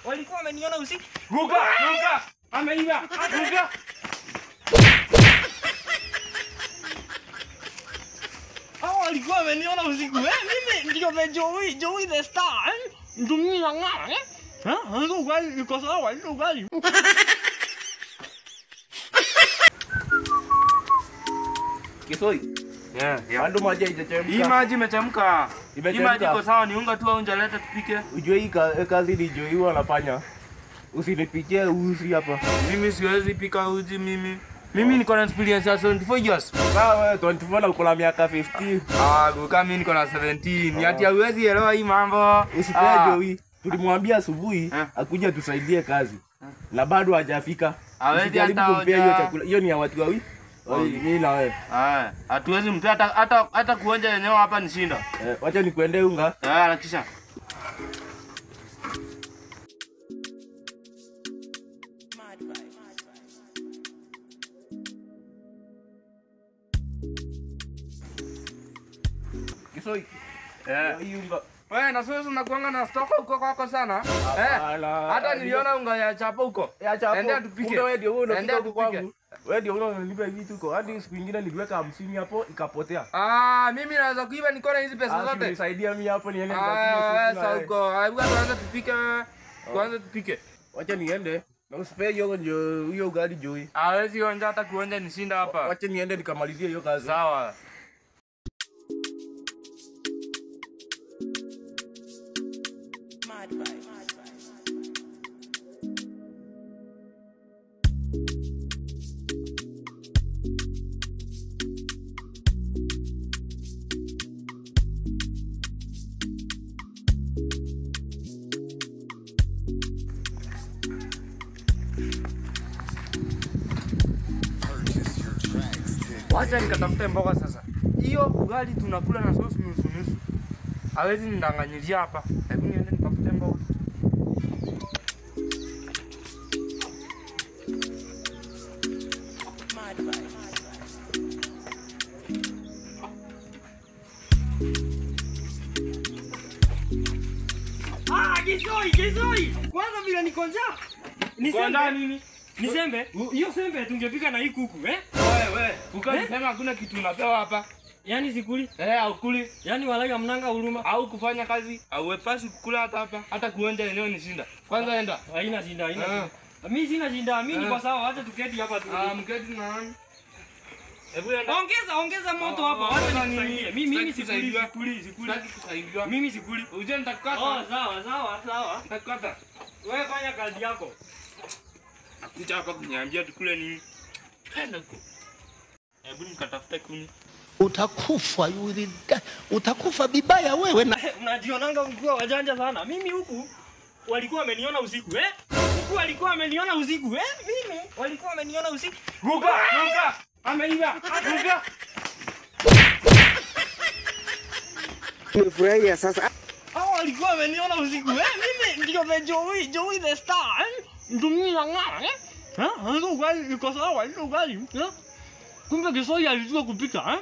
Walikuwa wameniona usiku. Ruka, ruka. Ameiba. Ruka. Hao walikuwa wameniona usiku. Mimi ndio the Joey, Joey the star. Ndio mimi nang'aa, eh? Hizo ugali iko sawa, hizo ugali. Kisoi. Yeah, yeah. Bado maji haijachemka. Hii maji imechemka. Hii maji iko sawa, ni unga tu au unjaleta tupike. Ujue hii kazi ni Joey huwa anafanya. Usinipikie uzi hapa. Mimi siwezi pika uji mimi. Mimi niko na experience ya 24 years. Sawa wewe 24 na uko na miaka 50. Ah, guka mimi niko na 17. Ni ati hauwezi elewa hii mambo. Usipee Joey. Tulimwambia asubuhi akuje tusaidie kazi. Na bado hajafika. Hawezi hata kumpea hiyo chakula. Hiyo ni ya watu wawili. Mimi na wewe. Ah, hatuwezi mpea hata kuonja yenyewe hapa ni shinda. Wacha nikuendee unga. Harakisha. Kisoi. Hii unga. Wewe na sasa unakuanga na stock huko kwako sana. Hata niliona unga ya chapo huko. Ya chapo. Endea tupike. Wewe ndio wewe unafika huko kwangu. Wewe ndio unanipa vitu huko. Hadi siku nyingine niliweka 50 hapo ikapotea. Ah, mimi naweza kuiba niko na hizi pesa zote. Nisaidia mimi hapo niende nikakunywe. Sasa huko. Hebu tuanze tupike. Kwanza tupike. Wacha niende. Na usipee hiyo ndio hiyo ugali Joey. Hawezi onja hata kuonja nishinda hapa. Wacha niende nikamalizie hiyo kazi. Sawa. Wacha nikatafute mboga sasa. Hiyo ugali tunakula na sauce nusu nusu. Hawezi nidanganyilia hapa. Hebu niende nitafute mboga. Ah, Kisoi, Kisoi. Kwanza vile niko njaa. Ni nini? Ni sembe? Hiyo sembe tungepika na hii kuku, eh? Wewe, ukasema hakuna kitu unapewa hapa. Yaani sikuli? Haukuli. Yaani walai hamnanga huruma. Au kufanya kazi, hauepasi kukula hata hapa. Hata kuonja eneo ni shinda. Kwanza enda. Haina shinda, haina shinda. Mimi sina shinda, mimi niko sawa, acha tuketi hapa tu. Ah, mketi na nani? Hebu enda. Ongeza moto hapa, acha nikusaidie. Mimi sikuli, sikuli. Sitaki kusaidiwa. Mimi sikuli. Uje nitakukata. Oh, sawa, sawa, sawa. Nitakukata. Wewe fanya kazi yako. Akuja hapa kuniambia tukule nini? Enda huko. Hebu nikatafute kuni. Utakufa yuri, utakufa bibaya wewe na unajionanga mkuu wajanja sana. Mimi huku walikuwa wameniona usiku, eh? Huku walikuwa wameniona usiku, eh? Mimi walikuwa wameniona usiku. Ruka, ruka. Ameiba. Ruka. Nimefurahia sasa. Hao walikuwa wameniona usiku, eh? Mimi ndio the Joey, Joey the star. Ndio mimi nang'aa, eh? Hizo ugali iko sawa, hizo ugali. Kumbe Kisoi alijua kupika, eh?